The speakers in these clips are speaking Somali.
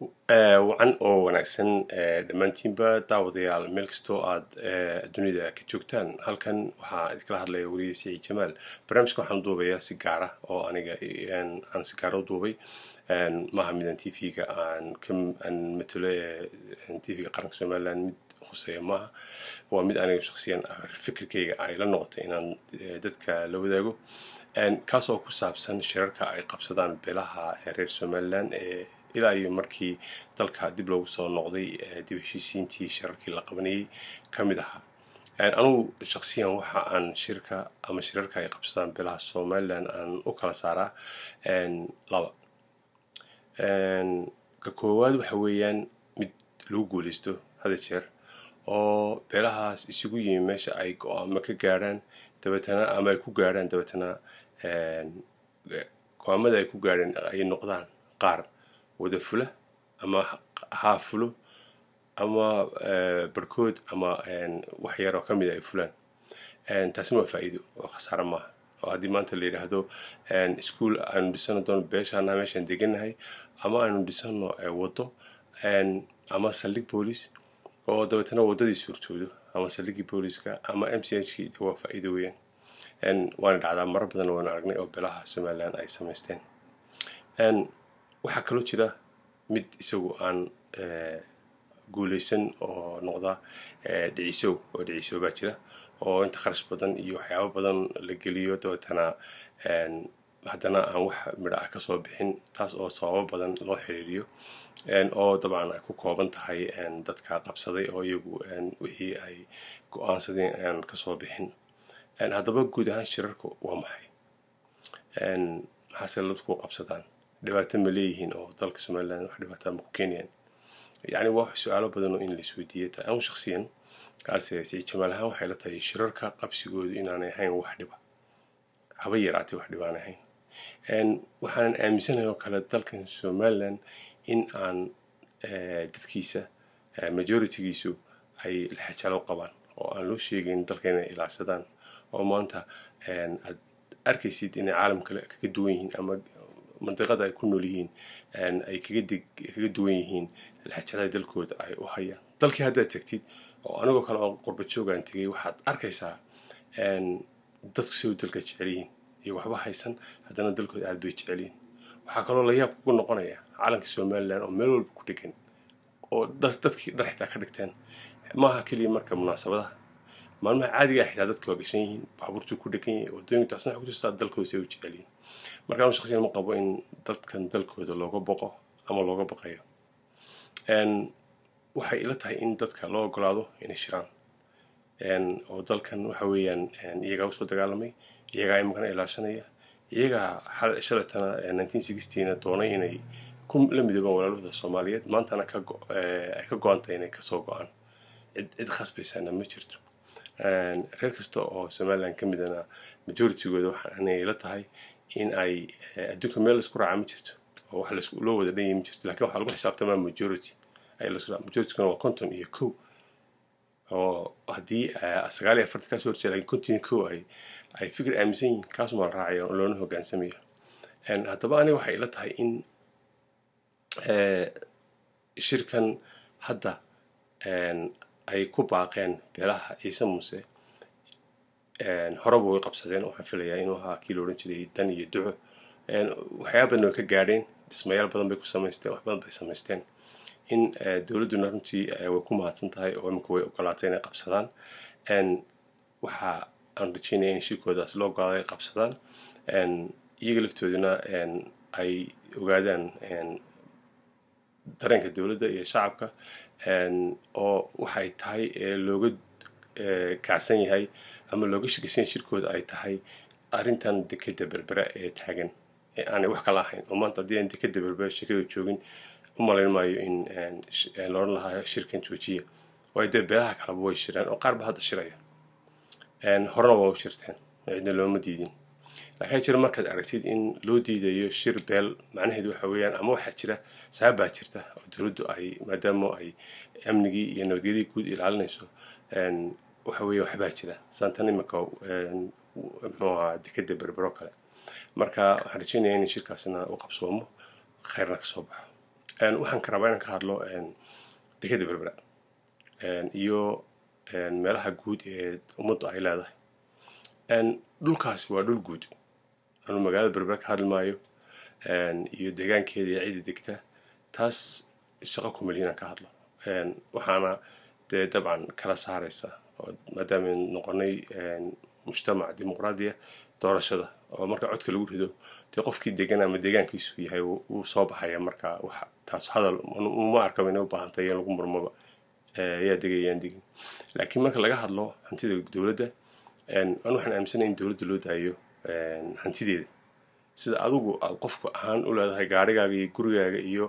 Wacan oo wanaagsan dhammaantiinba, daawadayaal, meel kastoo aad dunida ka joogtaan. Halkan waxaa idinkala hadlaya weriye Siciid Jamaal. Barnaamijka waxaan duubayaa si gaara oo aniga aan si gaara u duubay. Maaha midaan TV-ga aan aan matalo ee TV-ga qaranka Somaliland mid khuseeya maaha. Waa mid aniga shakhsiyan fikirkayga ay la noqotay inaan dadka la wadaago, kaasoo ku saabsan shirarka ay qabsadaan beelaha reer Somaliland ee ilaa iyo markii dalka dib loogu soo noqday dib heshiisiintii shirarkii la qabanayay ka mid ahaa. Anugu shakhsiyan waxa aan shirka ama shirarka ay qabsadaan beelaha Somaliland aan u kala saaraa laba. Ka koowaad waxa weeyaan mid lagu guuleysto hada jeer oo beelahaas isugu yimi meesha ay go-aamo ka gaadhaan, dabeetana ama ay ku gaadhaan, dabeetana go-aamada ay ku gaadheen ay noqdaan qaar wada fula ama haa fulo ama barhkood ama wax yaroo ka mida ay fulaan. Taasina waa faa'iido oo khasaare maaha. Oo haddii maanta la yidhaahdo iskuul aanu dhisano doono beeshaana meeshaan degannahay, ama aanu dhisano waddo ama saldhig boolis, oo dabeetana waddadii suurtoodo ama saldhiggii booliska ama MCH kii, waa faa'iido weeyaan. Waana dhacdaa marar badan, waanu aragnay oo beelaha Somaliland ay samaysteen. Waxaa kaloo jira mid isagu aan guuleysan oo noqda dhicisow, oo dhicisow baa jira, oo inta kharash badan iyo waxyaabo badan la geliyo dabeetana haddana aan wax midho ah kasoo bixin, taas oo sababo badan loo xiriiriyo, oo dabcan ay ku kooban tahay dadka qabsaday oo iyagu wixii ay go-aansadeen aan kasoo bixin. Haddaba guud ahaan shirarku waa maxay? Maxaase dadku qabsadaan? Dhibaato ma leeyihiin oo dalka Somaliland wax dhibaataa ma ku keenayaan? Yacni waa wax su-aalo badan oo in la isweydiiyay tahay. Anigu shakhsiyan kaase Siciid Jamaal ahaan waxay la tahay shirarka qabsigoodu inaanay ahayn wax dhiba, haba yaraatay wax dhibaan ahayn. Waxaanan aaminsanahay oo kale dalkan Somaliland in aan dadkiisa majoritygiisu ay lexejalo qabaan oo aan loo sheegayn dalka inay ilaashadaan, oo maanta aad arkaysid inay caalam kale kaga duwan yihiin ama mandiqada ay ku nool yihiin ay kaga duwan yihiin lexejalada dalkooda ay u hayaan. Dalkii haddaad tagtid, oo anigoo kale oo qurba joogaan tegay, waxaad arkaysaa dadku say u dalka jecel yihiin iyo waxba haysan, haddana dalkooda aad bay jecel yihiin. Waxaa kaloo layaab kugu noqonaya calanka Somaliland oo meel walba ku dhegan oo dadkii dhar xitaa ka dhigteen. Maaha keliya marka munaasabadaha, maalmaha caadigaa xitaa dadka waa gashan yihiin, baabuurtuu ku dhegan yahay, waddooyinka. Taasna waxay kutustaa dalkooda say u jecel yihiin. Marka anu shakhsiyan ma qabo in dadkan dalkooda looga boqo ama looga baqayo. Waxay ila tahay in dadka loo ogolaado inay shiraan, oo dalkan waxa weeyaan iyagaa usoo dagaalamay, iyagaa iminkana ilaashanaya, iyagaa shalaytana 1960na doonay inay ku la midoobaan walaalahooda Soomaaliyeed, maantana ay ka go-an tahay inay kasoo go-aan. Cid khasbaysaana ma jirto. Reer kasta oo Somaliland ka midana majoritygooda waxa anay ila tahay in ay adduunka meel laisku raaca ma jirto oo wax lasku loo wada dhan yahay ma jirto, lakin waxaa lagu xisaabtamaa majority ay lasku raaca. Majorityguna waa 51, oo haddii 49 kasoo horjeeda lakin 51 ay fikir aaminsan yihiin, kaasuma la raacaya oo loona hoggaansamayo. Haddaba aniga waxay ila tahay in shirkan hadda ay ku baaqeen beelaha Ciise Muuse, horeba way qabsadeen, waxaan filayaa inuu ahaa kii la odhan jiray dan iyo duco. Waxyaaba badan way ka gaadheen, dhismayaal badan bay ku samaysteen, wax badan bay samaysteen. In dowladduna runtii way ku mahadsan tahay oo imika way ogolaatay inay qabsadaan. Waxa aan rajeynaya in shirkoodaas loo ogolaado ay qabsadaan, iyaga laftooduna ay ogaadaan dareenka dowladda iyo shacabka, oo waxay tahay looga kacsan yahay ama looga shakisan yahay shirkooda ay tahay arrintan dekeda Berbera ee taagan ee aanay wax kala ahayn. Oo maanta haddii aan dekeda Berbera shirkada joogin, u malayn maayo in la odhan lahaa shirkan joojiya, waayo dee beelaha kaleba way shiraan oo qaar ba hadda shiraya, horena waa u shirteen, cidna looma diidin. Laakiin jira markaad aragtid in loo diidayo shir beel, macnaheedu waxa weeyaan ama waxaa jira sabab baa jirta oo dowladdu ay maadaama ay amnigii iyo nabadgelyadii guud ilaalinayso, waxa weeye waxbaa jira saantan imika muxuu ahaa dekeda Berbero kale. Marka waxaan rajeynaya in shirkaasina uu qabsoomo, khayrna kasoo baxo. Waxaan ka rabaa inaan ka hadlo dekeda Berbera iyo meelaha guud ee ummaddu ay leedahay. Dhulkaasi waa dhul guud. Anu magaalada Berbera ka hadli maayo iyo deegaankeeda iyo ciida degta, taas shaqo kumali inaan ka hadlo. Waxaana dee dabcan kala saaraysa oo maadaama noqonay mujtamac dimuqraadiya, doorashada oo marka codka lagu rido dee qofkii degan ama deegaankiisu yahay wuu soo baxaya. Marka wax taas hadal uma arkaba inay u baahantay in lagu murmaba yaa degay yaan degin. Laakiin marka laga hadlo hantida dowladda, anu waxaan aaminsanay in dowladda loo daayo hantideeda. Sida adigu aad qofku ahaan u leedahay gaarigaaga iyo gurigaaga iyo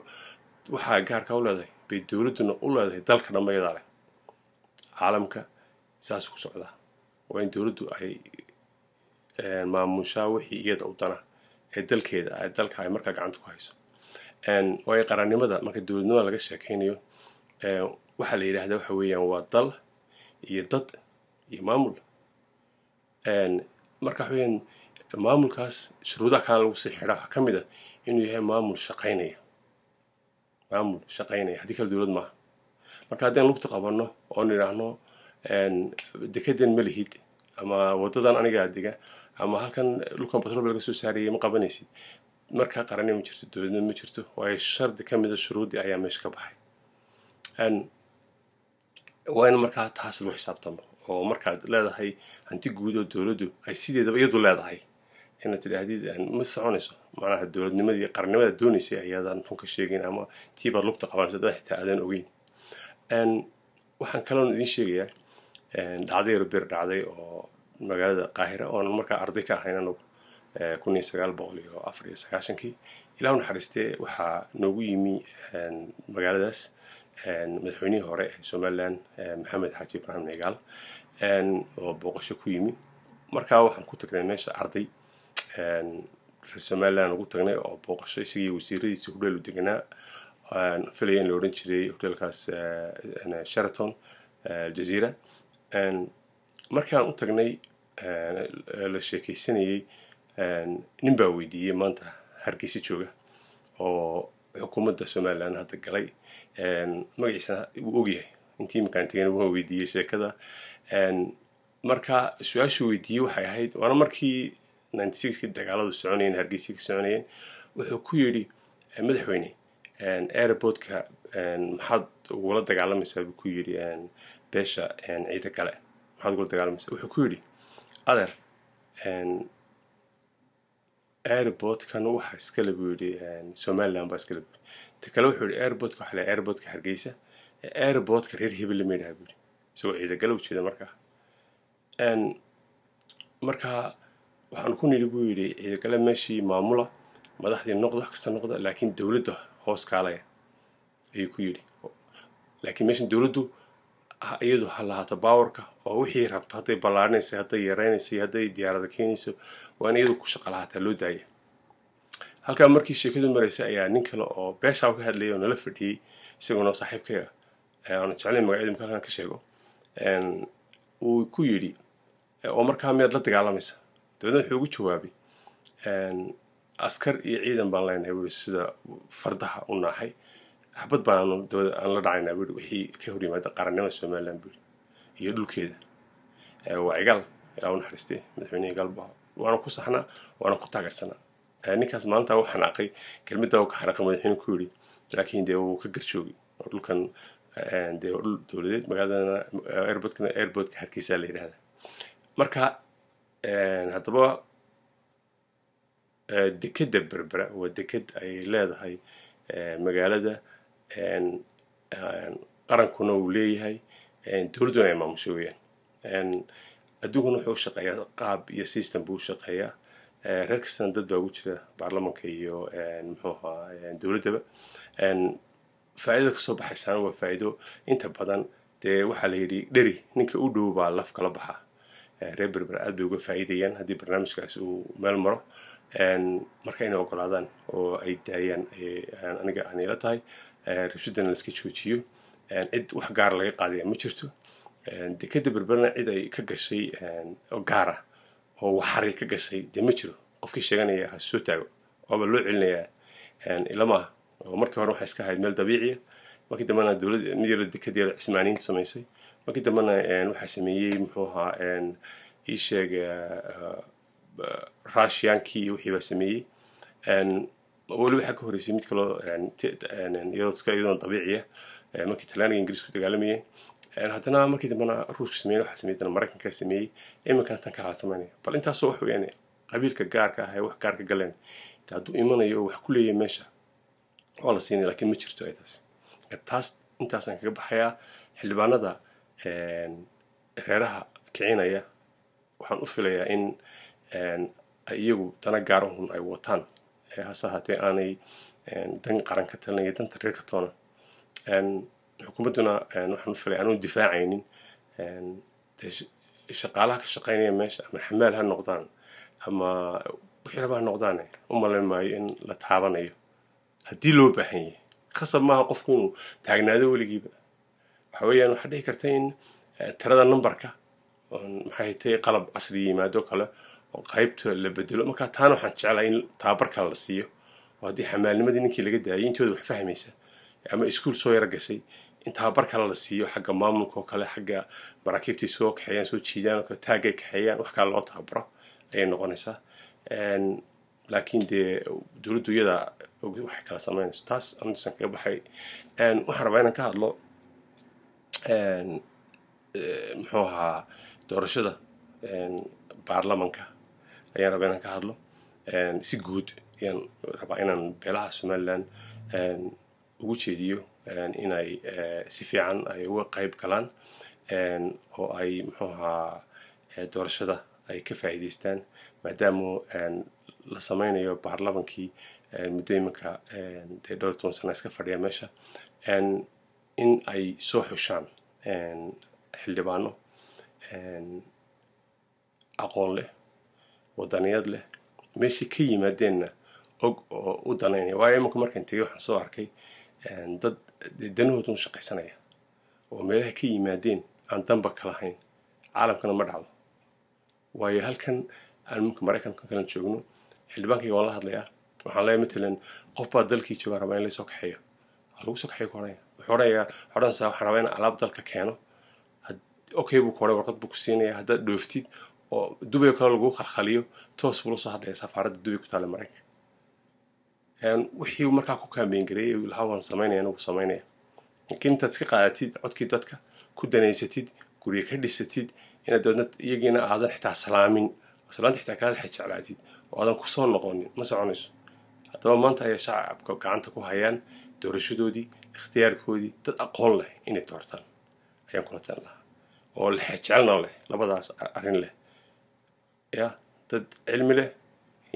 waxaa gaarka u leedahay, bay dowladduna u leedahay dalka dhammayadaa leh. Caalamka saas ku socdaa, waa in dowladdu ay maamushaa wixii iyada u dana ee dalkeeda, dalka ay markaa gacanta ku hayso. Waayo qarannimada, marka dowladnimada laga sheekaynayo, waxaa la yidhaahdaa waxa weeyaan waa dal iyo dad iyo maamul. Marka waxa weeyaan maamulkaas shuruudaha kale lagu sii xidhaa waxaa ka mid ah inuu yahay maamul shaqaynaya, maamul shaqaynaya. Haddii kale dowlad maaha. Marka haddaan lugta qabanno oo nidhaahno dekedan ma lihid, ama waddadan anigaa dega, ama halkan dhulkan batrool laga soo saarayay ma qabanaysid, markaa qarannimo ma jirto, dowladnimo ma jirto, waayo shardi ka mida shuruuddii ayaa meesha ka baxay. Waa in markaa taas lagu xisaabtamo oo markaad leedahay hanti guud oo dowladdu ay sideedaba iyadu leedahay inaad tidhaahdid ma soconayso. Macnaha dowladnimadii qarannimada doonaysay ayaadan run ka sheegin, ama tii baad lugta qabanaysa dad xitaa aadan ogeyn. Waxaan kaloon idiin sheegayaa dhacday yaro bir dhacday oo magaalada Qaahira oon markaa arday ka ahayn anagu 1994-kii. Ilaah u naxariistee, waxaa noogu yimi magaaladaas madaxweynihii hore ee Somaliland, Maxamed Xaaji Ibraahim Cigaal, oo booqasho ku yimi. Markaa waxaan ku tagnay meesha arday reer Somaliland ugu tagnay oo booqasho, isagii wasiiradiisa hudheel u deganaa, filaya in la odhan jiray hotelkaas Sheraton Aljazeera. Markaan u tagnay la sheekaysanayay, nin baa weydiiyey maanta Hargeysa jooga oo xukuumadda Somaliland hadda galay, magaciisana wuu ogyahay, intii iminkaan tegana waa weydiiyey sheekada. Marka su-aashuu weydiiyey waxay ahayd, waana markii 96-kii dagaaladu soconayeen, Hargeysa ka soconayeen, wuxuu ku yidhi: "Madaxweyne, airportka maxaad ugula dagaalamaysaa?" buu ku yidhi. "Beesha ciida kale maxaad ugula dagaalamaysaa?" Wuxuu ku yidhi: "Adeer, airportkan waxa iskale," buu yidhi, "Somaliland baa iskale," buu yidhi. Ta kale wuxuu yidhi: "Airportka waxa la airportka Hargeysa, airportka reer hebel lama yidhaha," buu yidhi, isagoo ciidagale ujeeda. Markaa marka waxaan ku nidhi, buu yidhi, "Ciidagale meeshii maamula, madaxdii noqda, wax kasta noqda, laakiin dowladda hoos kaalaya," ayuu ku yidhi. "Laakiin meeshan dowladdu iyadu ha lahaato powerka oo wixii rabto, hadday ballaarinaysa, hadday yaraynaysa, hadday diyaarada keenayso, waa in iyadu ku shaqa lahaataa loo daaya." Halkaa markii sheekadu maraysay ayaa nin kale oo beeshaa ka hadlayay oo nala fadhiyey, isaguna saaxiibkaya aanu jeclayn magacyada marka halkan ka sheego, uu ku yidhi: "Oo markaa miyaad la dagaalamaysa?" Dabeedna wuxuu ugu jawaabay: "Askar iyo ciidan baan leenahay," buu, "sida fardaha u naaxay, xabad baanu dabada aan la dhacaynaa," buu, "wixii ka hor yimaada qarannimada Somaliland," buu, "iyo dhulkeeda." Waa Cigaal, ilaa u naxariistay, madaxweyne Cigaal buu. Waana ku saxnaa, waana ku taageersanaa. Ninkaas maalintaa u xanaaqay, kelmaddaa uu ka xanaaqay madaxweyne ku yidhi, laakiin dee wuu ka garjoogay oo dhulkan dee waa dhul dowladeed, magaaladana airportkana airportka Hargeysa la yidhahda. Marka haddaba dekeda Berbera waa deked ay leedahay magaalada, qarankuna uu leeyahay, dowladduna ay maamusho weeyaan. Adduunkuna wuxuu u shaqeeyaa qaab iyo system buu u shaqeeyaa. Reer kastana dad baa ugu jira baarlamanka iyo muxuu ahaa dowladdaba. Faa'iidada kasoo baxaysaana waa faa'iido inta badan. Dee waxaa la yidhi dheri ninka u dhow baa laf kala baxa. Reer Berbera aad bay uga faa'iidayaan haddii barnaamijkaasi uu meel maro. Marka inay ogolaadaan oo ay daayaan aniga aanila tahay, rabshadana la iska joojiyo. Cid wax gaara laga qaadaya ma jirto. Dekeda Berberna cid ay ka gashay oo gaara oo waxaray ka gashay dee ma jiro. Qofkii sheeganaya ha soo taago, waaba loo celinayaa. Ilamaha Oo markii hore waxay iska ahayd meel dabiiciya, markii dambena dowlad mid yaro dekad yar Cismaaniyiintu samaysay, markii dambena waxaa sameeyey, muxuu ahaa, ii sheeg, Russiankii iyo wixii baa sameeyey. Weli waxaa ka horreysay mid kaloo iyadoo iska iyadoona dabiiciya markii Talyaaniga Ingiriisku dagaalamayeen. Haddana markii dambena Ruushku sameeyey, waxaa sameeyey, haddana Maraykanka sameeyey, iminkana tan kalaa samaynaya. Bal intaasoo wax weeyaan qabiilka gaarka ah ee wax gaar ka galeen hadduu imanayo oo wax ku leeyahay meesha waa la siinaya, laakiin ma jirto ay taas. Taas intaasaan kaga baxayaa. Xildhibaanada reeraha kicinaya waxaan u filayaa in iyagu dana gaarahun ay wataan, hase ahaatee aanay dan qaran ka talinaya, danta reerka toona. Xukuumadduna waxaan u filaya aanu difaacaynin shaqaalaha ka shaqaynaya meesha, ama xamaal ha noqdaan ama wixii raba ha noqdaane, u malayn maayo in la taabanayo haddii loo baahan yahay. Khasab maaha qofku inuu taagnaado weligiiba. Waxa weeyaan waxaa dhici karta in tirada numberka, maxay tahay, qalab casri yimaado kale oo qaybta la bedelo. Marka taana waxaan jeclahay in tababar kale la siiyo, oo haddii xamaalnimadii ninkii laga daayay, intooda wax fahmaysa ama iskuul soo yaro gashay, in tababar kale la siiyo xagga maamulka oo kale, xagga maraakiibtay soo kaxeeyaan, soo jiidaan oo kale, taagay kaxeeyaan, wax kale loo tababaro ayay noqonaysaa. Laakiin dee dowladdu iyada waxay kala samaynayso. Taas amdisan kaga baxay. Waxaan rabaa inaan ka hadlo, muxuu ahaa, doorashada baarlamanka ayaan rabaa inaan ka hadlo si guud. Ayaan rabaa inaan beelaha Somaliland ugu jeediyo inay si fiican ay uga qayb galaan oo ay, muxuu ahaa, doorashada ay ka faa'iidaystaan, maadaama la sameynayo baarlamankii muddo iminka dee dhowr toban sana iska fadhiya meesha, in ay soo xushaan xildhibaano aqoon leh, wadaniyad leh, meeshay ka yimaadeenna og oo u danaynaya. Waayo iminka markaan tegay waxaan soo arkay dad danahoodun shaqaysanaya oo meelaha ka yimaadeen aan danba ka lahayn. Caalamkana ma dhacdo, waayo halkan aan iminka Maraykanka kalan joogno, xildhibaankayga waan la hadlayaa. Waxaan leeyahay, matalan, qof baa dalkii jooga, rabaa in laysoo kaxeeyo. Waa lagu soo kaxeeyo ku odhanaya. Wuxuu odhanayaa, odhanaysaa, waxaan rabaa in alaab dalka keeno. Okay buu ku odhanaya, warqad buu ku siinaya. Haddaad dhooftid oo Dubay oo kale lagu khalkhaliyo, toos buu la soo hadlaya safaaradda Dubay ku taalla Maraykanka. Wixii markaa ku campaign gareeyay lahaa waan samaynaya, anigu samaynaya. Laakiin intaad iska qaadatid codkii dadka, ku danaysatid, guryo ka dhisatid, inaad dabeedna iyagiina aadan xitaa salaamin, salaanta xitaa kala jeclaatid oo aadan kusoo noqonin, ma soconayso. Haddaba maanta ayaa shacabka gacanta ku hayaan doorashadoodii, ikhtiyaarkoodii. Dad aqoon leh inay doortaan ayaan kula talin lahaa, oo jecelna leh, labadaas arrin leh, ya dad cilmi leh,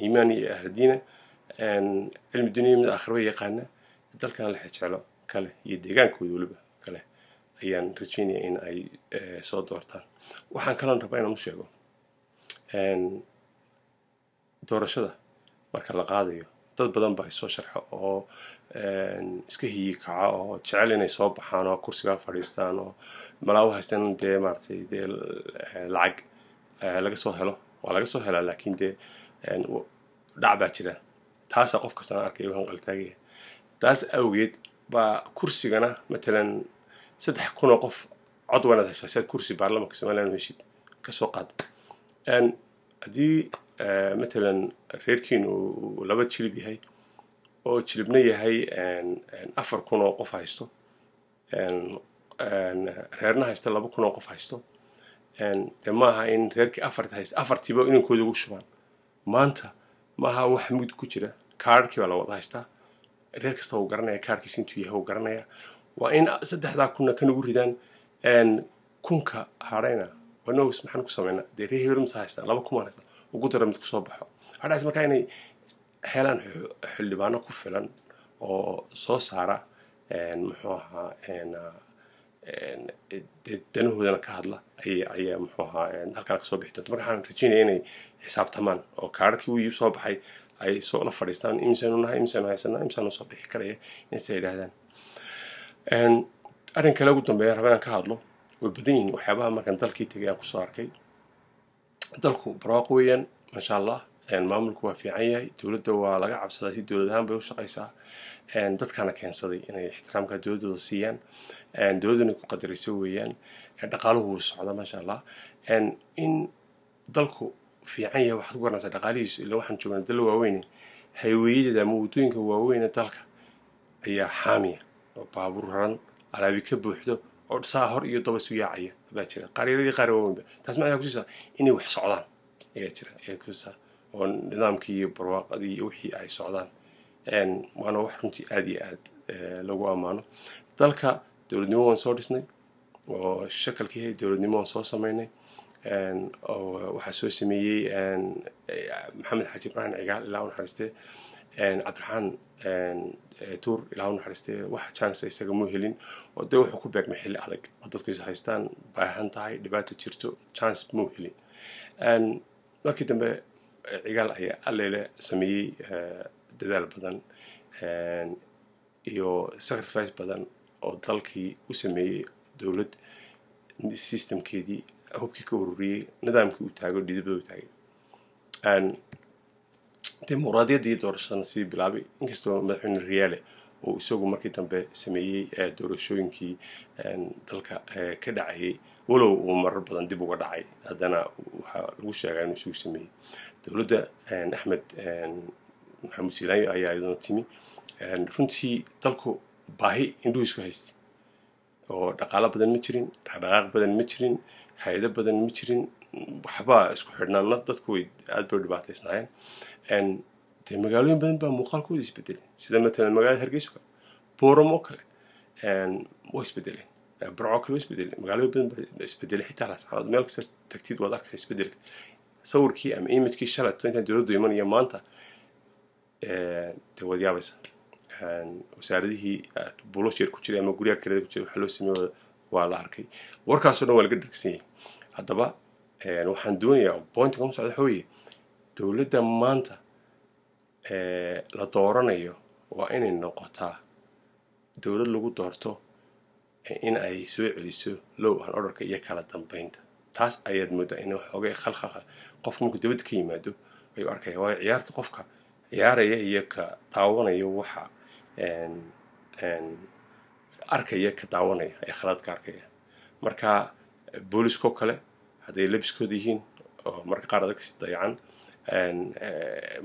iimaan iyo ahlu diina, cilmi dunya mid aakhiraba yaqaana, dalkana la jeclo kale iyo deegaankooda weliba kale ayaan rajaynaya in ay soo doortaan. Waxaan kaloon rabaa inaan u sheego, doorashada marka la qaadayo dad badan baa soo sharxo oo iska hiyi kaca oo jecel inay soo baxaan oo kursigaa fadhiistaan oo malaa u haystaan dee maaragtay dee lacag laga soo helo. Waa laga soo helaa, laakiin dee dhac baa jira. Taasaa qof kastaan arkay u hanqaltaagaya. Taas awgeed baa kursigana, matalan, 3000 oo qof cod waa inaad heshaa si aad kursi baarlamanka Somaliland u heshid. Kasoo qaad haddii matalan reerkiinu uu laba jilib yahay oo jilibna yahay 4000 oo qof haysto, reerna haysto 2000 oo qof haysto, dee maaha in reerkii afarta haysta afartiiba inankooda ugu shubaan. Maanta maaha wax mugdi ku jira, kaararkii baa la wada haystaa, reer kasta wuu garanaya kaarkiisa intuu yahay wuu garanaya. Waa in saddexdaa kunna kan ugu ridaan, kunka hadhayna wanos maxaan ku samaynaa dee, reer hebel masa haystaa, 2000 baan haystaa, ugu dara mid kusoo baxo. Waxaa dhacaysa markaa inay helaan xildhibaano ku filan oo soo saara, muxuu ahaa, dee danahoodana ka hadla ayaa, muxuu ahaa, halkaan kasoo bixi doonta. Marka waxaan rajaynaya inay xisaabtamaan oo kaararkii wii soo baxay ay soo la fadhiistaan, imisaanu nahay, imisaanu haysanaa, imisaanu soo bixi karaya, inaysa yidhaahdaan. Arrin kale ugu dambeeya raba inaan ka hadlo, way badan yihiin waxyaabaha markaan dalkii tegay aan kusoo arkay. Dalku barwaaqo weeyaan, maasha Allah. Maamulku waa fiican yahay, dowladda waa laga cabsadaa, si dowlad ahaan bay u shaqaysaa. Dadkana keensaday inay ixtiraamka dowladdooda siiyaan, dowladduna ku qadarayso weeyaan. Dhaqaaluhu wuu socda, maasha Allah. In dalku fiican yahay waxaad ku garanaysaa dhaqaalihiisu, ila waxaan joognaa dal waaweyne, highway-yadeeda ama waddooyinka waaweyne dalka ayaa xaamiya oo baabuur raran, alaabi ka buuxdo oo saa hor iyo daba isu yaacaya baa jira, qaar yar iyo qaar waaweynba. Taas macnaha kutusaa inay wax socdaan ayaa jira, ayaa kutusaa oo nidaamkii iyo barwaaqadii iyo wixii ay socdaan. Waana wax runtii aada iyo aad lagu ammaano dalka. Dowladnimo waan soo dhisnay oo shakalkii dowladnimo waan soo sameynay, oo waxaa soo sameeyey Maxamed Xaaji Ibraahim Cigaal, ilaa u naxariistee, Cabdiraxmaan Tuur, ilaa u naxariistee. Wax chance isaga muu helin oo dee wuxuu ku beegmay xilli adag oo dadku is haystaan, baahan tahay, dhibaata jirto, chance muu helin. Markii dambe Cigaal ayaa allele sameeyey dadaal badan iyo sacrifice badan oo dalkii u sameeyey dowlad, system-keedii hubkii ka ururiyey, nidaamkii u taago, dhidibada u taagay, dimuqraadiyaddii doorashadana sii bilaabay, inkastoo madaxweyne Riyaale uu isagu markii dambe sameeyey doorashooyinkii dalka ka dhacayay, walow uu marar badan dib uga dhacay, haddana waxaa lagu sheegaa inuu isugu sameeyey. Dowladda Axmed Maxamuud Siilaanyo ayaa iyaduna timi. Runtii dalku baahi indhuhu isku haystay oo dhaqaalo badan ma jirin, dhaqdhaqaaq badan ma jirin, hay-ado badan ma jirin, waxbaa isku xidhnaana, dadku way aad bay u dhibaataysnaayeen. Dee magaalooyin badan baa muuqaalkooda isbedelay, sida matalan magaalada Hargeysa oo kale, Booram oo kale waa isbedeleen, Burco kale waa isbedeleen, magaalooyin badan baa isbedelay. Xitaa Laascaanood meel kasta tagtid waad arkaysa isbedelka. Sawirkii ama image-kii shalayto intaan dowladdu imanaya maanta dee waad yaabaysa. Wasaaradihii buulasheer ku jiray ama guryaha kirada ku jiray waxaa loo sameeyey waa la arkay. Warkaasoo dhan waa laga dhergsan yahay. Haddaba waxaan doonayaa, point-iga ku socda waxa weeye, dowladda maanta la dooranayo waa inay noqotaa dowlad lagu doorto in ay soo celiso law and order-ka iyo kala dambeynta. Taas ayaad moodaa in waxoogay khalkhalka qofka markuu dibadda ka yimaado ayuu arkaya, waayo ciyaarta qofka ciyaaraya iyo ka daawanaya, waxa arkaya ka daawanaya ee khaladka arkaya. Marka booliskoo kale hadday labiskooda yihiin oo marka qaar adag si dayacan,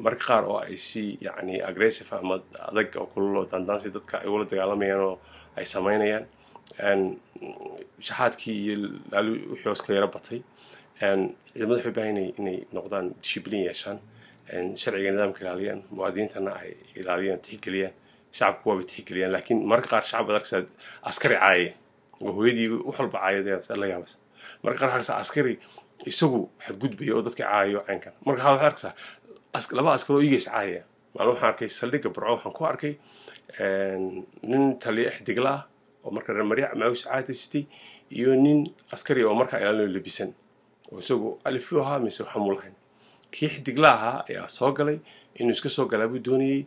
marka qaar oo ay si yacni aggressive ama adag oo kulul oo dandaansi dadka ay ula dagaalamayaan oo ay samaynayaan, shaxaadkii iyo laalu wixii hoos ka yaro batay, ciidamada waxay baahan inay noqdaan discipline yeeshaan, sharciga nidaamka ilaaliyaan, muwaadiniintana ay ilaaliyaan, tixgeliyaan. Shacabku waabay tixgeliyaan, laakiin mararka qaar shacab baad arkaysaa askari caayaya oo hooyadii wax walba caayada la yaabaysa. Marka qaar waxaa arkaysaa askari isagu xadgudbaya oo dadka caayayo caynkan. Marka qaar waxaad arkaysaa laba askar oo iigays caayaya. Maalin waxaan arkay saldhigga Burco, waxaan ku arkay nin taliya xidigla ah oo marka maryac maawis caada sitay iyo nin askari oo markaa ilaalinayo labisan oo isagu aliflu ahaa mise waxa muu lahayn. Kii xidigla ahaa ayaa soo galay, inuu iska soo galaa buu doonayey,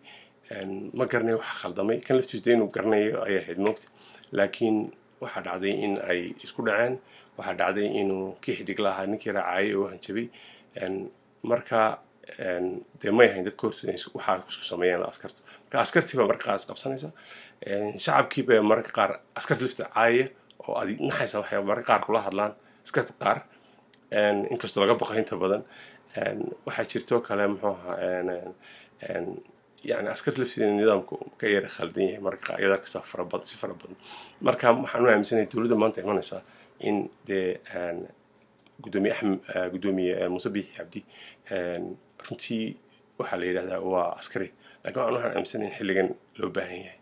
ma garanay waxa khaldamay. Kan laftiisu dee inuu garanayo ayay ahayd moogta, laakiin waxaa dhacday in ay isku dhaceen. Waxaa dhacday inuu kii xidigla ahaa ninkii raacayay oo hanjabay. Marka dee may ahayn dadka hortooda waxaa isku sameeyaan askartu. Marka askartii baa marka qaar isqabsanaysa, shacabkii baa mararka qaar askarta lafta caayaya oo aad naxaysa waxay mararka qaar kula hadlaan askarta qaar, inkastoo laga baqo inta badan. Waxaa jirto kale, muxuu ahaa, yani askarta lafteeda nidaamku ka yara khaldan yahay marka qaar, iyada arkaysaa farabadan, si fara badan. Marka waxaan u aaminsanahay dowladda maanta imanaysaa in dee gudoomiye Axmed, gudoomiye Muuse Biixi Cabdi, runtii waxaa la yidhahdaa waa askari, laakiin waxaan aaminsanahay in xilligan loo baahan yahay.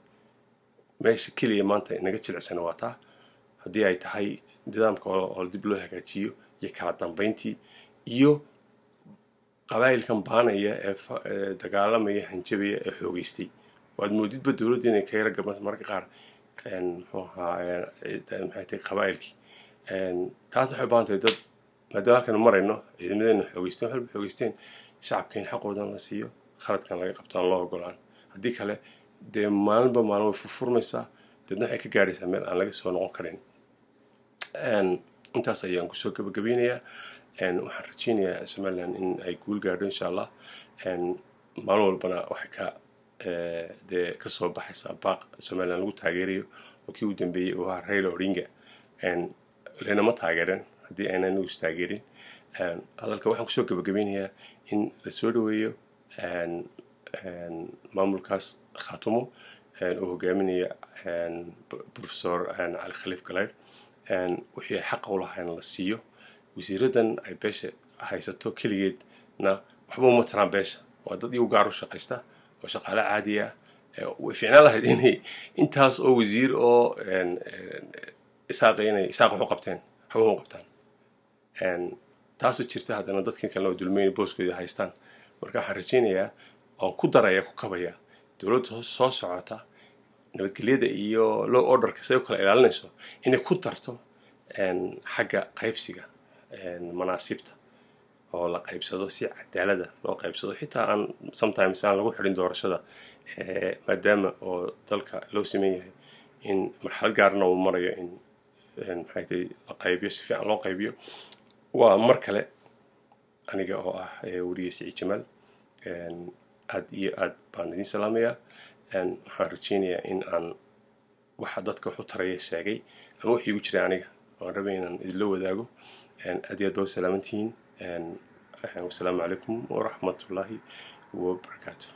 Meesha keliya maanta inaga jilicsana waa taa, haddii ay tahay nidaamka oo dib loo hagaajiyo iyo kala dambeyntii iyo qabaa'ilkan baanaya ee dagaalamaya, hanjabaya ee xoogeystay. Waad moodidba dowladdu inay ka yara gabanayso mararka qaar, muxuu ahaa, maxay tahay, qabaa'ilkii. Taas waxay u baahan tahay dad, maadaama halkan marayno ciidamadeena xoogeysteen, wax walba xoogeysteen, shacabka in xaqoodan la siiyo, khaladkan laga qabto, aan loo ogolaan. Haddii kale dee maalinba maalin way furfurmaysaa, deedna waxay ka gaadhaysaa meel aan laga soo noqon karin. Intaas ayaan kusoo gabagabeynayaa. Waxaan rajeynayaa Somaliland in ay guul gaadho, insha Allah. Maalin walbana waxay ka dee kasoo baxaysaa baaq Somaliland lagu taageerayo, oo kii u dambeeyey uu ahaa Raila Odinga. Lenama taageereen haddii aynan u istaageerin. Hadalka waxaan kusoo gabagabeynayaa in lasoo dhaweeyo maamulkaas Khaatumo uu hogaaminaya Professor Cali Khaliif Galaydh, wixii ay xaqa u lahayn la siiyo. Wasiiradan ay beesha haysato keligeedna waxba uma taraan beesha, waa dad iyagu gaar u shaqaysta oo shaqaale caadi ah. Way fiicnaan lahayd inay intaas oo wasiir oo Isaaqa inay Isaaq wax u qabteen, waxba uma qabtaan. Taasoo jirta haddana dadkan kalena oo dulmeyn booskooda haystaan. Marka waxaan rajeynayaa oon ku daraya, ku kabaya, dowladda soo socota nabadgelyada iyo law orderka say u kala ilaalinayso inay ku darto xagga qaybsiga manaasibta, oo la qaybsado si cadaalada loo qaybsado, xitaa aan sometimes aan lagu xidhin doorashada, maadaama oo dalka loo siman yahay in marxalad gaarna uu marayo, in maxay tahay la qaybiyo, si fiican loo qaybiyo. Waa mar kale aniga oo ah weriye Siciid Jamaal, aad iyo aad baan idin salaamayaa. Waxaan rajeynayaa in aan waxa dadka wax u taraya sheegay ama wixii igu jiray aniga oon rabay inaan idinla wadaago. Aad iyo aad baa u salaamantihiin. Wasalaamu calaykum waraxmatullaahi wabarakaatu.